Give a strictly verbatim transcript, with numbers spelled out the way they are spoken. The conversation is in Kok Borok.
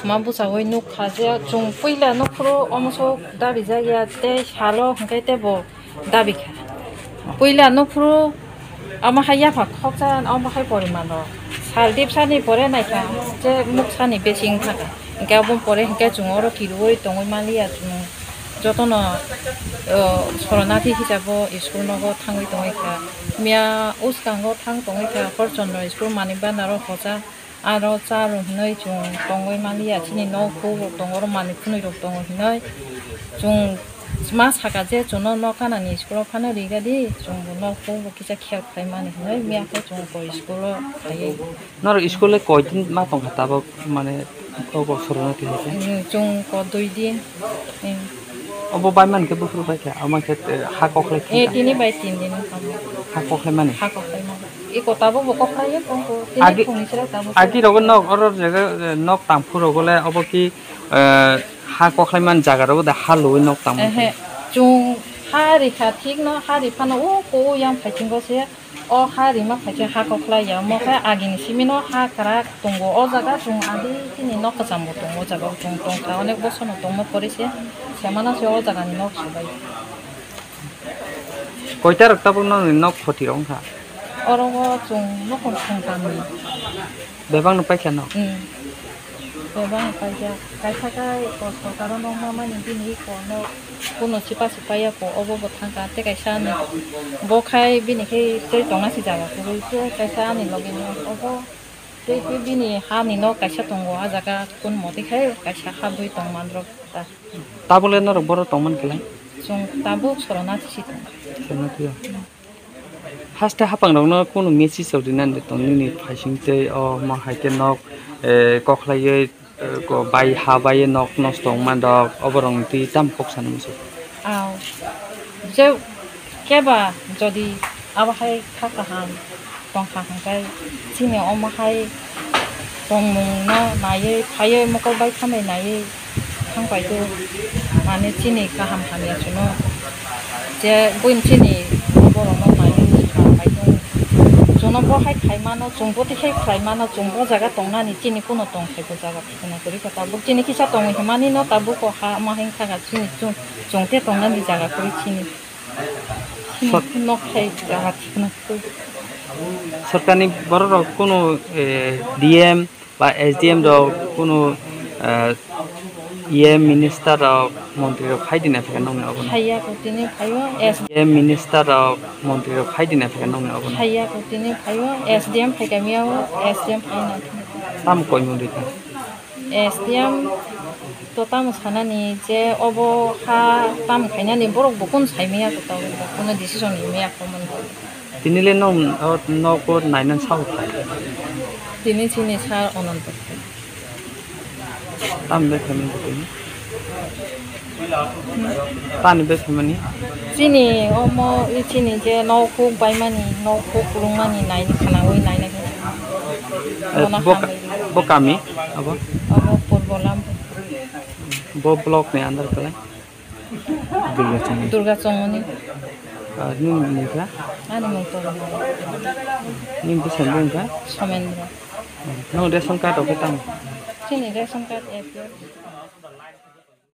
Thuma bwsagwi nuk kha je, chwng puila nukhuru omoso darijak ya tei salo hwnkhe teibo dabi kha. Puila nukhuru omo hai yapha khoksa, omo hai poriman rok sal dipsani pore naikha je muksani besi wngkha kha. Hwnkhe obo pore hwnkhe chwng oro kiruwi tongwi manliya chwng. Jotono, o, soronathi hisabo school nogo thangwi tongwi kha. Miya uskango thang tongwi kha, Horchondro school manwi banaro hocha, aro cha rw hinwi chwng tongwi manliya, chini nok huk rok tongo, oro manwi phunwi rok tongo hinwi chwng ma saka je chwngno nok kanani school o phano rigadi, chwngbo nok huk bo kisa khel khlaimani hinwi miya khe chwng koi school o phaiwi. Norok school le koi din ma tongkha tabok, mane, obo soronathi hai khe? Mm, chwng ko dui din. Mm. Obo bai man khe buphuru bai kha, ama khe, eh, ha kokhlai Eh, thangkha. Tini bai tin din wngkha bo. Ha kokhlai mani? Ha kokhlai mani. Iko tabok bo kokhlai ye, tongko. Tini Agi, phungni sira tabok agi sira. Rogo nok, oro jaga, eh, nok tangphu rogo le obo ki, eh, ha kokhlai man jaga rogo da ha luwi nok tangmani? Ehe, chwng ha rikha thik no, ha riphano o ko yang phaithingo se. O ha rima phaikhe ha kokhlai ya, omo khe agini simi no ha kwrak tongo. O jaga chwng adi chini nok kwcham bo tongo, o jaga o chwng tongkha, onek bosor no tongma pore se, semana se o jaga ni nok swbai. Koita rok tabuk nokni nok khoti rok wngkha? Oro o chwng nokong thwngtham ni. Bebak no paikha no? Hmm. Bebak no paikha. Kaisa kai ko sorkar o nokma mani bini ko no kuno sipa sipa ya ko obo bo thangkha tei kaisa ani bo khai bini khai tei tongna si jaga kwrwi tei kaisa ani logi no obo tei tei bini ha ni no kaisa tongo ah jaga kun moti khai kaisa ha bui tong man rok ta. Tabuk le norok boro tong man khe lai? Chwng tabuk sorona si tong. Sorona si ya. Haste hapang rok no kunu message rok rinani de tong nini phaising tei o ma hai khe nok, eh, kokhlaiwi, eh, ko bai ha bai nok nosto wngma rok oborok ni twi tamo kok sana muchung. Aw, je keba jodi abo hai kha kaham tongkha hwnkhe chini omo hai tongmung no naiwi phaiwi mokol bai thamwi naiwi thang paitwi, mane chini kaham hamya chwngno je buini chini borokno naiwi thang paitwi. Chwngno bo hai khai mano, chwng bo tei hai khlai mano, chwng bo jaga tongnani chini kuno tong khai bo jaga thikna kwrwi kha tabuk chini kisa tongwi hwnmani no tabuk o ha ma hai wngkha kha chini chwng, chwng tei tongnani jaga kwrwi chini. Sor- Nok khai jaga thikna kwrwi. Sorkarni borok rok kunu, eh, D M ba S D M rok kunu, eh, E M minister rok montri rok phai di nai phai nokni obo no. Phaiya ko tini phaio S- E M minister rok montri rok phai di nai phai nokni obo no. Phaiya ko tini phaio S D M phai kamiyao S D M phai na. Tam koi mundui ta. S D M to tamo sanani je obo ha tam khainani borok bo kun saimaya ko tamo bo kuno decision rimaya ko mani. Tini le nok, o nok o nainan sao khai? Tini chini sir Ononto. Tam bai khaimani bo tini? Tani bai khaimani? Chini omo i chini je nok huk baimani, nok huk kulungmani naini khanaui naina khe. Eh, Ono bo ka-, hambai. Bo kami abo? Abo Purbo Lampur. Bo block ni under kala? Durga Chongmani. Durga Chongmani. Ah, nini mung kha? Ani mung Tormai. Nini bwsai mung kha? Somendra. Nang ration card rok khe tamo? Chini ration card A P L.